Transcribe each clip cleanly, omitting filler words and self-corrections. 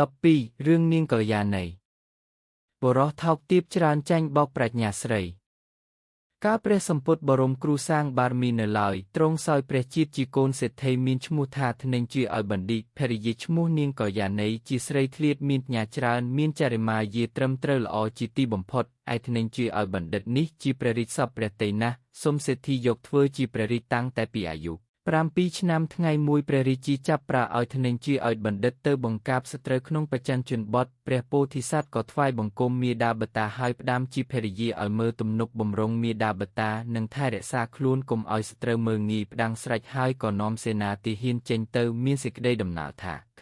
12រឿងនាងកល្យាណីបុរសថោកទាបច្រើនចាញ់បោកប្រាជ្ញាស្រីកាលព្រះសម្ពុទ្ធបរមគ្រូសាងបារមីនៅឡើយទ្រង់សោយព្រះជាតិជាកូនសេដ្ឋីមានឈ្មោះថាធ្នេញជាឲ្យបណ្ឌិតភរិយាឈ្មោះនាងកល្យាណីជាស្រីធ្លាតមានបញ្ញាច្រើនមានចរិមាយាត្រឹមត្រូវល្អជាទីបំផុតឯធ្នេញជាឲ្យបណ្ឌិតនេះជាព្រះរាជសពព្រះទ័យណាស់សូមសេដ្ឋីយកធ្វើជាព្រះរាជតាំងតែពីអាយុ7ឆ្នាំថ្ងៃមួយព្រះរាជាចាប់ប្រើឲ្យធ្នេញជាឲ្យបណ្ឌិតទៅបង្កាបសត្រូវក្នុងប្រច័នជនបទព្រះពោធិសត្វក៏ថ្វាយបង្គំមាតាបិតាហើយផ្ដាំជាភរិយាឲ្យមើលទំនុកបំរុងមាតាបិតានិងថែរក្សាខ្លួនកុំឲ្យសត្រូវមើលងាយផ្ដាំងស្រេចហើយក៏នាំសេនាទាហានចេញទៅមានសេចក្តីដំណើរថា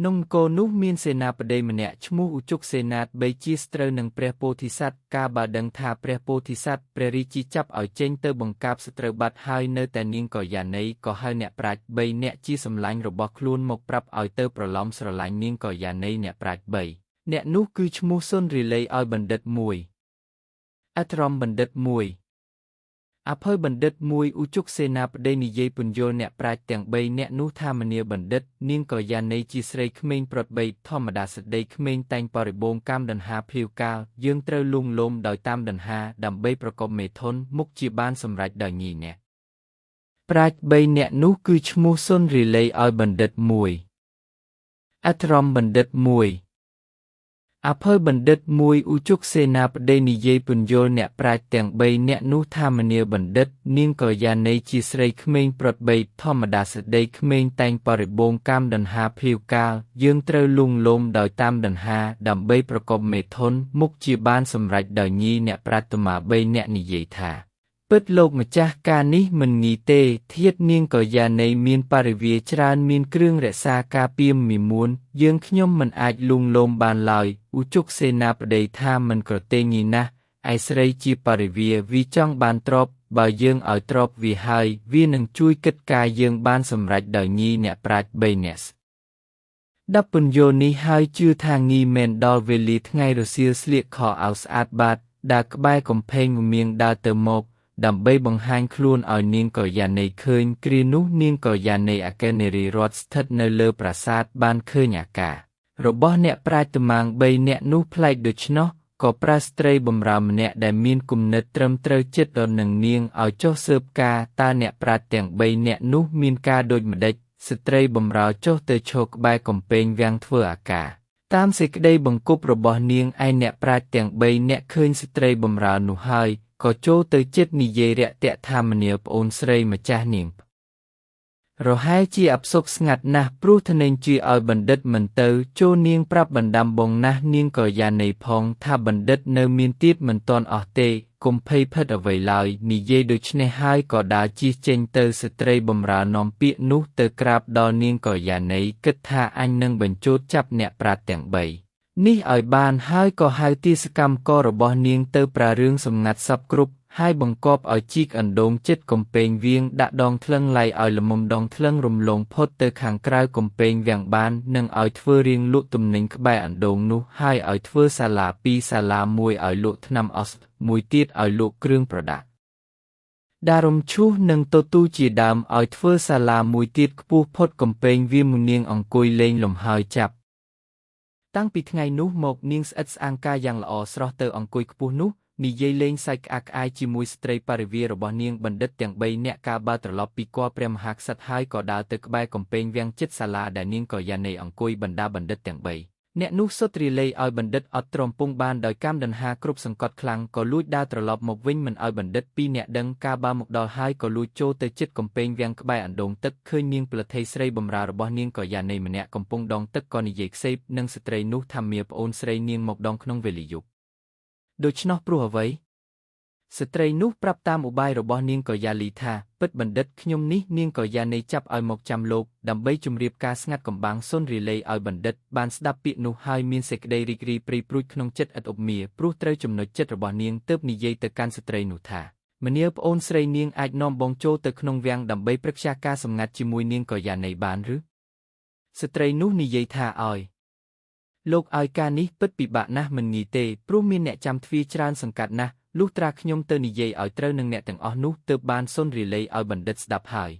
នង្គរនោះមានសេនាបតីម្នាក់ឈ្មោះឧជុកសេនាតបីជាស្ត្រូវនឹងព្រះពោធិសត្វកាលបើដឹងថាព្រះពោធិសត្វព្រះរាជាចាប់ឲ្យចេញទៅបង្កាបសត្រូវបាត់ហើយនៅតែនាងកល្យាណីក៏ហៅអ្នកប្រាជ្ញ3នាក់ជាសម្លាញ់របស់ខ្លួនមកប្រាប់ឲ្យទៅប្រឡំស្រឡាញ់នាងកល្យាណីអ្នកប្រាជ្ញ3នាក់នោះគឺឈ្មោះសុនរីលីឲ្យបណ្ឌិត1អត្រមបណ្ឌិត1អភ័យបណ្ឌិតមួយឧជុកសេនាបតីនិយាយពន្យល់អ្នកប្រាជ្ញទាំង3នាក់នោះថាមនាបណ្ឌិតនាងកល្យាណីជាស្រីក្មេងប្រត់បីធម្មតាស្ដីក្មេងតែងបរិបូរណ៍កម្មដណ្ហាភ្លាវកាលយើងត្រូវលួងលោមដោយតាមដណ្ហាដើម្បីប្រកបមេធនមុខជាបានសម្រេចដោយងាយអ្នកប្រាជ្ញ3នាក់នោះគឺឈ្មោះសុនរីលីឲ្យបណ្ឌិត1អត្រមបណ្ឌិត1អភ័យបណ្ឌិតមួយឧជុកសេនាបតីនិយាយពន្យល់អ្នកប្រាជ្ញទាំង3នាក់នោះថាមនាបណ្ឌិតនាងកល្យាណីជាស្រីក្មេងប្រត់បីធម្មតាស្ដីក្មេងតែងបរិបូរណ៍កម្មដណ្ហាភ្លាវកាលយើងត្រូវលួងលោមដោយតាមដណ្ហាដើម្បីប្រកបមេធនមុខជាបានសម្រេចដោយញីអ្នកប្រាជ្ញមា3នាក់និយាយថាពិតលោកម្ចាស់ការនេះមិនងាយទេធាតុនាងកល្យាណីមានបរិវារច្រើនមានគ្រឿងរក្សាការពារមីមួនយើងខ្ញុំមិនអាចលួងលោមបានឡើយឧជុកសេនាបតីថាមិនក្រទេងាយណាស់ឯស្រីជាបរិវារវាចង់បានទ្រព្យបើយើងឲ្យទ្រព្យវាហើយវានឹងជួយគិតការយើងបានសម្រេចដោយងាយអ្នកប្រាជ្ញ3នាក់ដាប់ពន្យល់នេះហើយជឿថាងាយមែនដល់វេលាថ្ងៃរសៀលស្លៀកខោអាវស្អាតបាតដើរក្បែរកំផែងមៀងដើរទៅមកដើម្បីបង្ហាញខ្លួនឲ្យនាងកល្យាណីឃើញគ្រានោះនាងកល្យាណីអគ្គនារីរដ្ឋស្ថិតនៅលើប្រាសាទបានឃើញអាការរបស់អ្នកប្រាជ្ញត្មាង3នាក់នោះប្លែកដូច្នោះក៏ប្រើស្ត្រីបម្រើម្នាក់ដែលមានគំនិតត្រឹមត្រូវចិត្តដល់នឹងនាងឲ្យចុះស៊ើបការតើអ្នកប្រាជ្ញទាំង3នាក់នោះមានការដូចម្ដេចស្ត្រីបម្រើចុះទៅឈរក្បែរកំពែងវាំងធ្វើអាការតាមសេចក្តីបង្គាប់របស់នាងឯអ្នកប្រាជ្ញទាំង3នាក់ឃើញស្ត្រីបម្រើនោះហើយក៏ចូលទៅចិត្តនិយាយរាក់ទាក់ថាមនាលប្អូនស្រីម្ចាស់នាងរហែលជាអផ្សុកស្ងាត់ណាស់ព្រោះធ្នេញជាឲ្យបណ្ឌិតមិនទៅចូលនាងប្រាប់បណ្ដាំបងណាស់នាងកល្យាណីផងថាបណ្ឌិតនៅមានទៀតមិនទាន់អស់ទេកុំភ័យភិតអ្វីឡើយនិយាយដូច្នេះហើយក៏ដើរជិះចេញទៅស្ត្រីបម្រើនាំពាក្យនោះទៅក្រាបដល់នាងកល្យាណីគិតថាអញនឹងបញ្ជោតចាប់អ្នកប្រាជ្ញទាំង3នេះឲ្យបានហើយក៏ហៅទាសកម្មកររបស់នាងទៅប្រារឿងសម្ងាត់សពគ្រប់ហើយបង្គាប់ឲ្យជីកអណ្ដូងចិត្តកំពែងវៀងដាក់ដងថ្លឹងឡៃឲ្យល្មមដងថ្លឹងរំលងផុតទៅខាងក្រៅកំពែងវាំងបាននិងឲ្យធ្វើរៀងលក់ទំនិញក្បែរអណ្ដូងនោះហើយឲ្យធ្វើសាលាពីរសាលាមួយឲ្យលក់ថ្នាំអស់មួយទៀតឲ្យលក់គ្រឿងប្រដាប់ដារំឈូសនិងតទូជាដើមឲ្យធ្វើសាលាមួយទៀតខ្ពស់ផុតកំពែងវាមនាងអង្គុយលេងលំហើយចាប់តាំងពីថ្ងៃនោះមកនាងស្អិតស្អាងកាយយ៉ាងល្អស្រស់ទៅអង្គុយខ្ពស់នោះនិយាយលេងសើចក្អាកក្អាយជាមួយស្ត្រីបរិវាររបស់នាងបណ្ឌិតទាំង3នាក់កាលបើត្រឡប់ពីគាល់ព្រះមហាក្សត្រហើយក៏ដើរទៅក្បែរកំពែងវាំងចិត្តសាលាដែលនាងកល្យាណីអង្គុយបណ្ដាបណ្ឌិតទាំង3អ្នកនោះសុទ្រីលីឲ្យបណ្ឌិតអត់ទ្រាំពងបានដោយកម្មដណ្ហាគ្រប់សង្កត់ខ្លាំងក៏លួចដើរត្រឡប់មកវិញមិនឲ្យបណ្ឌិតពីរអ្នកដឹងកាលបើមកដល់ហើយក៏លួចចូលទៅជិតកំពែងវាំងក្បែរអណ្ដូងទឹកឃើញនាងពលថីស្រីបម្រើរបស់នាងកល្យាណីម្នាក់កំពុងដងទឹកក៏និយាយខ្សេបនឹងស្ត្រីនោះថាមាប្អូនស្រីនាងមកដងក្នុងវេលាយប់ដូច្នោះព្រោះអ្វីស្ត្រីនោះប្រាប់តាមឧបាយរបស់នាងកល្យាលីថាពិតបណ្ឌិតខ្ញុំនេះនាងកល្យាណីចាប់ឲ្យមកចាំលោកដើម្បីជម្រាបការស្ងាត់កំបាំងសុនរីលីឲ្យបណ្ឌិតបានស្ដាប់ពាក្យនោះហើយមានសេចក្តីរីករាយព្រៃព្រួចក្នុងចិត្តឥតឧបមាព្រោះត្រូវចំណុចចិត្តរបស់នាងទើបនិយាយទៅកាន់ស្ត្រីនោះថាមនាលប្អូនស្រីនាងអាចនាំបងចូលទៅក្នុងវាំងដើម្បីប្រឹក្សាការសម្ងាត់ជាមួយនាងកល្យាណីបានឬស្ត្រីនោះនិយាយថាឲ្យលោកឲ្យការនេះពិតពិបាកណាស់មិនងាយទេព្រោះមានអ្នកចាំទ្វារច្រើនសង្កាត់ណាស់លុះត្រាខ្ញុំទៅនិយាយឲ្យត្រូវនឹងអ្នកទាំងអស់នោះទើបបានសុនរីលីឲ្យបណ្ឌិតស្ដាប់ហើយ